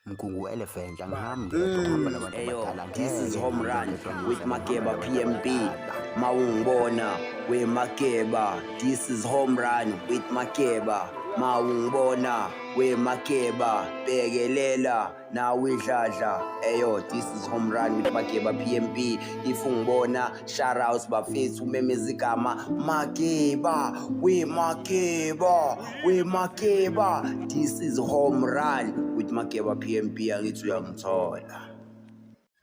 Mgungu Elephant, angihambi ngedwa, ngihamba nabantu Eyo, abadala. This is Ngeke Home ngihambe Run ngedwa with ngidlala, Mageba ngihamba nabantu PMB. abadala. Mawungibona we Mageba. This is Home Run with Mageba. Mawungibona we Mageba. Bekelela nawe idladla. Eyo, this is Home Run with Mageba PMB. If ungibona, shout out bafethu, umemeza igama Mageba, we Mageba, we Mageba. This is Home Run with Mageba PMB. Angithi uyangithola.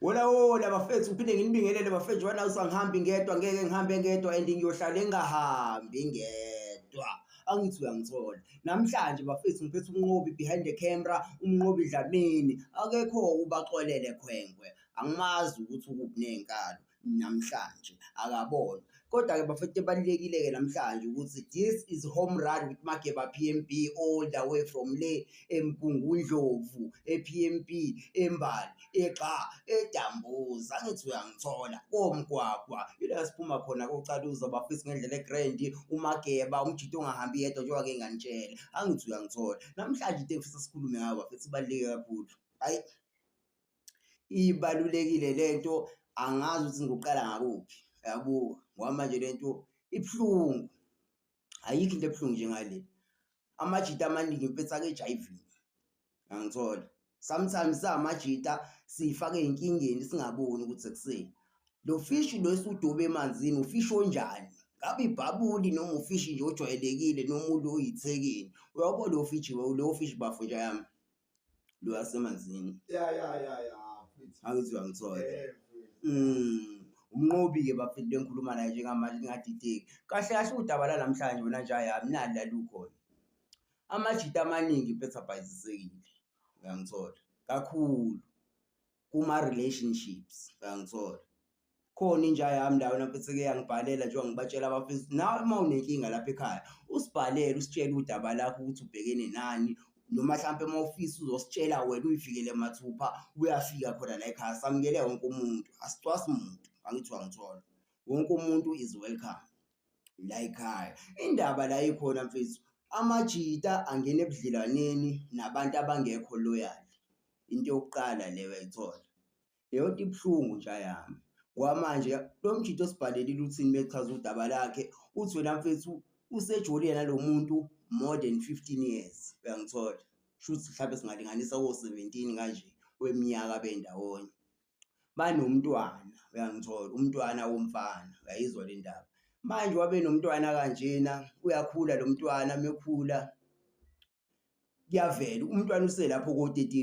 Wola wola bafethu, ngiphinde nginibingelele bafethu. Wena usangihambi ngedwa, ngeke ngihambe ngedwa and ngiyohlala engahambi ngedwa. Angithi uyangithola. Namhlanje bafethu ngiphethe uMnqobi behind the camera, uMnqobi Dlamini. Akekho ubaxolele khwenkwe. Angimazi ukuthi ukuphi nenkalo namhlanje, akabona. Kodwa ke bafethu, ebalulekile ke namhlanje ukuthi this is Home Run with Mageba PMB, all the way from le eMgungundlovu, ePMB, eMbali, exa eDambuza. Angithi uyangithola, komgwagwa ila siphuma khona koCaluza bafethu ngendlela egrand. UMageba umjito ongahambi yedwa, njengoba ke nganitshela. Angithi uyangithola. Namhlanje into engifisa sikhulume ngayo bafethu ibaluleke kakhulu. Hayi, ibalulekile lento, angazi ukuthi ngiqala ngakuphi, yabo, ngoba manje lento ibuhlungu. Ayikho into ebuhlungu njengale. Amajita amaningi mfethu ake ejayivini, angithola. Sometimes samajita siyifake ey'nkingeni singaboni ukuthi sekuseni lo fishi lo esudobe emanzini, ufishi onjani, ngabe ibhabuli noma ufishi nje ojwayelekile noma ulo oyithekeni. Uyawubona lo fishi, lo fishi bafo nje yami, lo wasemanzini. Ya, mfethu. Angithi uyangithola. Eh, mfethu. Umnqobi-ke bafethu lengikhuluma naye njengamanje, ningadideki. Kahle kahle udaba lanamhlanje wena nja yami nali la lukhona. Amajita amaningi mfethu abhayizisekile, uyangithola, kakhulu kuma-relationships, uyangithola. Khona inja yami la wena mfethu eke yangibhalela, njengoba ngibatshela abafethu, nawe uma unenkinga lapha ekhaya usibhalele, usitshele udaba lakho ukuthi ubhekene nani, noma hlampe uma ufisa uzositshela wena uyifikele mathupha, uyafika khona la ekhaya. Samukele wonke umuntu, asicwasi muntu, angithi uyangithola. Wonke umuntu is welcome la ekhaya. Indaba la ikhona mfethu, amajita angena ebudlelwaneni nabantu abangekho loyal. Into yokuqala leyo, uyayithola. Leyo nto ibuhlungu nja yami. Ngoba manje lo mjito osibhalelile uthini mechaza udaba lakhe, uthi wena mfethu usejolile nalo muntu more than 15 years, uyangithola. Shuthi mhlampe singalinganisa ko-17 kanje weminyaka bendawonye. Banomntwana, uyangithola, umntwana womfana, uyayizwa le ndaba. Manje wabe nomntwana kanjena, uyakhula lo mntwana, mekhula kuyavela umntwana uselapho ko-13.